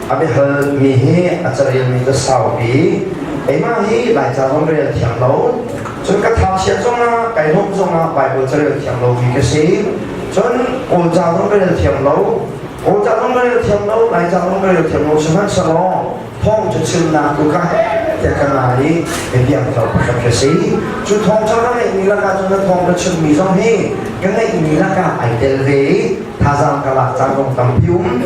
A biahal mi hi a carel mi cu saupi. Keimah hi Laica zong rel thiam lo. Cun ka thangchiat zongah kai lawmh zongah Bible carel thiam lo mi ka si. Cun Kawlca zong rel thiam lo. Kawlca zong rel thiam lo, Laica zong rel thiam lo sihmanhsehlaw thawngṭha chimnak tu kha tiah ka ngai i biapiangthar pakhat ka si. Cu thawngṭha ka ngeihmi lakah cun na thawngṭha chimmi zong hi ka ngeihmi lakah ai tel ve i thazaang ka lak caan zong tampi um.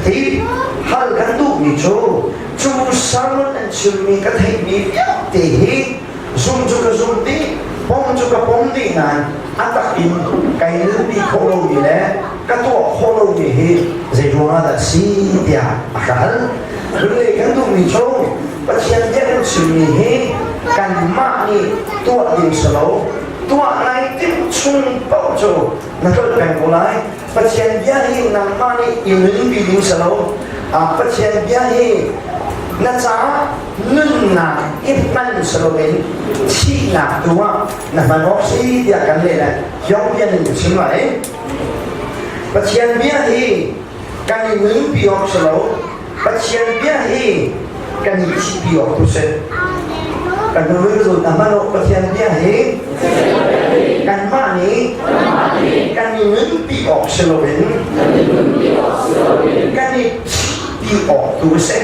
Hi hal kan duhmi cu cu sermon an chimmi ka theihmi vialte hi zum cu ka zum dih, pom cu ka pom dih nain a tak in kai nunpi khawh lomi le ka tuah khawh lomi hi zei ruangah dah si tiah a ka hal. Lei kan duhmi cu Pathian bia kan chimmi hi kanmah nih tuah ding si lo, tuah nai timh chung paoh cu na tlolh peng ko lai. Pathian bia hi nangmah nih i nunpi ding si lo. Pathian bia hi na caah nunnak i hman si loin thihnak tu ah na hman awk si tiah kan leh le Hyongpian in chim lai. Pathian bia hi kan i nunpi awk si lo. Pathian bia hi kan i thihpi awk tu si. Kan nu zul na hman awk Pathian bia hi kanmah nih kan i nunpi awk si loin kan i thihpi awk tu si.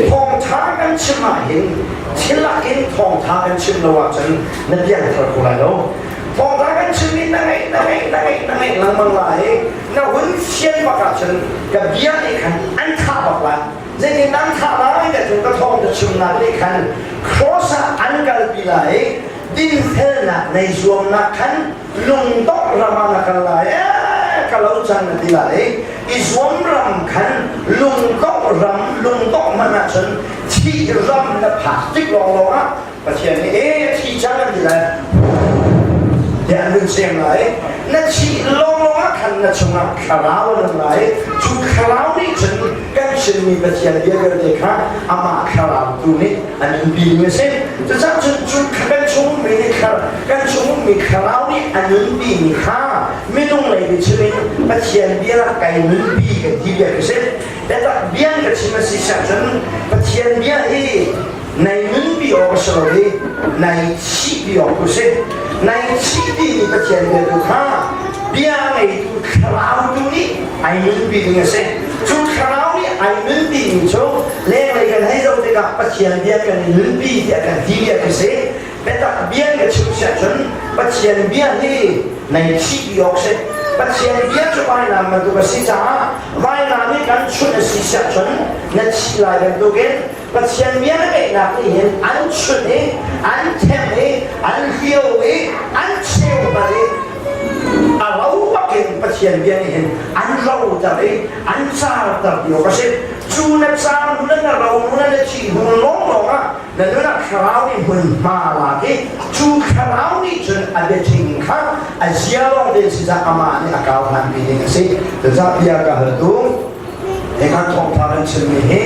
Thawngṭha kan chim ahhin thilak in thawngṭha kan chim lo ahcun na piangthar kho lai lo. Thawngṭha kan chim i na ngaih na ngaih na ngaih na ngaih lengmang lai i na hun fian bak ahcun ka bia nih khan an thah bak lai. Zeitin an thah lai ti cun ka thawngṭha chimnak nih khan cross ah an kalpi lai i dinfelnak nei zuamnak khan lungdongh ram ah na kal lai ee ka lo cang na ti lai i zuam ram khan lungdongh ram lungdongh hmanh ahcun thih ram na phak tik lawnglawng ah Pathian nih ee thi cang an ti lai tiah an vun sem lai na thih lawnglawng ah khan na chungah thlarau a nung lai cu thlarau nih cun kan chimmi Pathian bia vialte kha amah thlarau tu nih an nunpi ding a si cucaah cun cu kan chung ummi nih kan chung ummi thlarau nih a nunpi mi kha minung lei biachim in Pathian bia kai nunpi kan ti bia ka si biatak bia ka chim a si cun Pathian bia hi nai nunpi awk a si lo i nai chihpi awk tu si nai chihpi mi Pathian bia tu kha bia ngeitu thlarau tu nih ai nunpi ding a si cu thlarau nih ai nunpi mi cu lenglei kan hei zoh tikah Pathian bia kan i nunpi tiah kan ti bia khi si biatak bia ka chim siah cun Pathian bia hi nai chihpi awk si Pathian bia cu vainam bantuk a si caah vainam i kan chunh a si siah cun na thih lai bantukin Pathian bia na ngeihnak nih hin an chunh i an theng i an hlio i an cheu bal i a ro bak in Pathian bia nih hin an roter i an carter ti awk a si. Cu na car hnu le na ro hnu le na thih hnu lawnglawng ah na nun ah thlarau nih hmunhma lak i cu thlarau nih cun a biathing kha a zia lawng te si cah amah nih a kau hlanpi ding a si. Cucaah bia ka hal tu Hika thawngṭha kan chimmi hi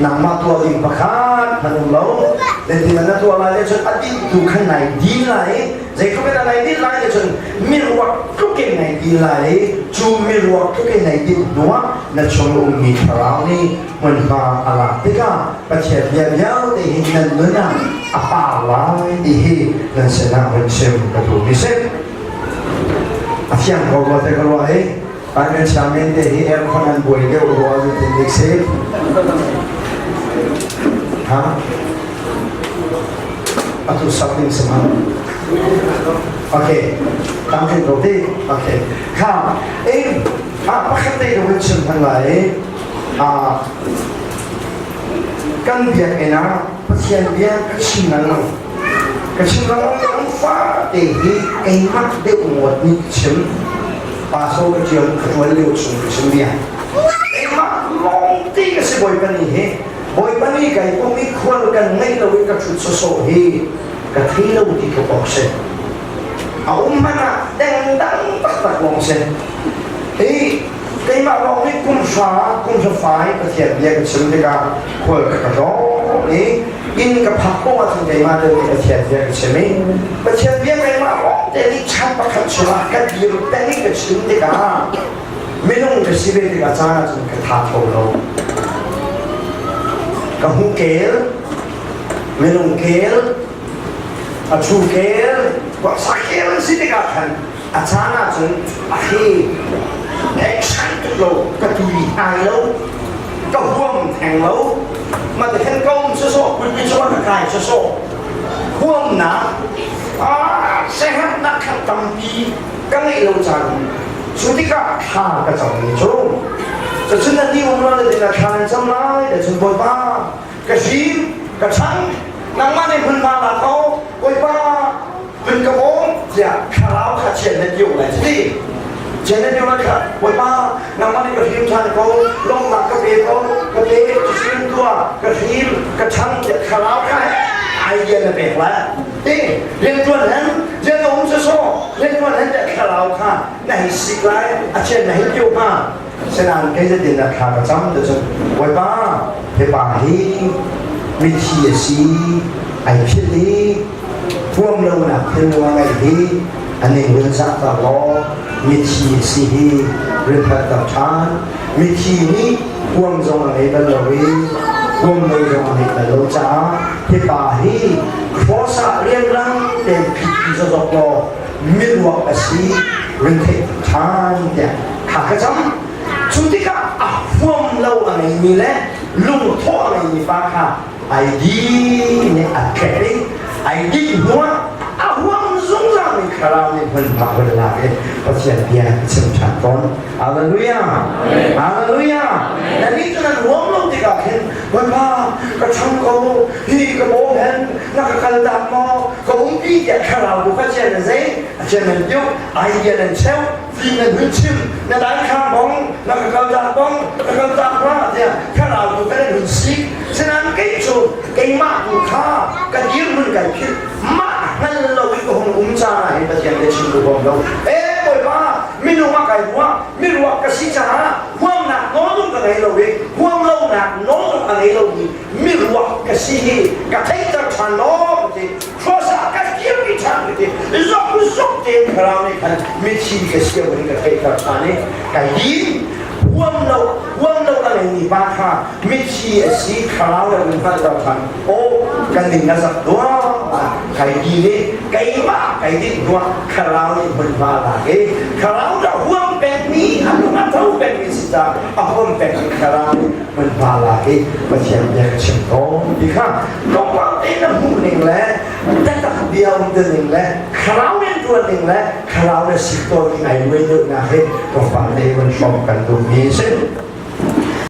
nangmah tuah ding pakhat hmanh um lo. Zeitin na tuah lai le cun a dinh tu khan nai din lai i zeitluk in nai din lai le cun miruak tluk in nai din lai i cu miruak tluk in nai din hnuah na chung ummi thlarau nih hmunhma a lak tikah Pathian bia vialte hi nan nun ah a par lai ti hi nan sinah hun chim ka duhmi si. A fiang ko rua te ka ruah i Kan chairman te hi aircon an buai deuh rua zu tin dik si. Ha? Atu sak ding sama. Okay. Tam kin ko ti. Okay. Kha, eh, a pakhat te ka chim han lai. A kan biakinn ah Pathian bia ka chim lengmang. Ka chim lengmang mi fa te hi keimah deuh ngawt nih ka chim. Pastor ka ṭial ka ṭuan lio chung ka chim bia. Keimah lawng ti ka si Bawipa nih hi. Bawipa nih kai pum i khual kan ngeih lo i ka ṭhut sawsawh hi ka thei lo ti tluk awk si. A um hmanh ah dengdang taktak lawng si. Hi keimah lawng nih kum hra kum hra fai Pathian bia ka chim tikah khual ka ka tlawng i inn ka phak poh ahcun keimah te nih Pathian bia ka chim i Pathian bia keimah lawng te nih chan pakhat chungah ka dir peng i ka chim tikah. Minung ka si ve tikah caan ahcun ka tha tho lo. Ka hmu kel, minung kel, a thu kel, sakhel an si tikah khan a caan ahcun a he action tuk lo, ka tui hnai lo, ka huam theng lo. Ma te khan ka um sawsawh, pulpit cungah ka kai sawsawh. Huamnak, ah, sehatnak kha tampi ka ngeih lo caan cu tikah thla ka cammi cu cun na ni um lo na ding thla nan cam lai da cun Bawipa ka hrim ka chang nangmah nih hmunhma la ko Bawipa hun ka bawm tiah thlarau kha chian na tiu lai ti chian na tiu lai kha Bawipa nangmah nih ka hrim ṭhan ko lawmhnak ka pe ko ka pe cusin tuah ka hrim ka chang tiah thlarau kha idea na pek lai rianṭuan hen rian a um sawsawh rianṭuan hen tiah thlarau kha na hei sik lai a chian na hei tio hnga senain kei zetin dah thla ka cam ti cun Bawipa hi pa hi mithi a si ai philh i huam lonak thinlung a ngeih hi a ning run zahter law mithi a si hi run hngalhter ṭhan mithi nih huam zong a ngei bal lo i huam lo zong a ngeih bal lo caah hi pa hi cross ah rianrang tein phit zawzawk law miruak a si run theih ṭhan tiah thla ka cam cu tikah a huam lo a ngeimi le lungthawh a ngeimi pa kha ai di nih a tlek i ai dih hnuah a huam zungzalmi thlarau nih hmunhma hun lak i Pathian bia a chim ṭhan tawn. Hallelujah! Hallelujah! Na nih cu nan huam lo tikah khin Bawipa ka chang ko hi ka bawm hen na ka kal tak maw ka umpi tiah thlarau bu kha chian nan zei a chian nan tiu idea nan cheu fim nan hun chim na dai khang bong na ka kal tak bong ka kal tak ma tiah thlarau bu kha nan hun sik Sinain kei cu keimah tu kha ka dirhmun kai philh mah hngal lo in ka hung um caah hin Pathian ka chim duh bawm lo. Ee Bawipa, minung ah kai ruah, miruak ka si caah huamnak nawl zong ka ngei lo i huam lonak nawl zong a ngei lomi miruak ka si hi ka theihter ṭhan law ka ti. Cross ah ka kirpi ṭhan ka ti. Zok zok tein thlarau nih khan mithi ka si in ka theihter ṭhan i ka lim huam lo huam lo a ngeimi pa kha mithi a si thlarau le in hngalhter ṭhan aw kan ning a zak duah kai ti nih keimah kai dinh hnuah thlarau nih hmunhma lak i thlarau dah huam pekmi a lung a tho pekmi si caah a huam pekmi thlarau nih hmunhma lak i Pathian bia ka chim tawn ti kha tlawmpal tein na hmuh ning le biatak bia um ning le thlarau rianṭuan ning le thlarau le sik tawn ning ai luai deuhnak hi tlawmpal te van hrawm kan duhmi a si.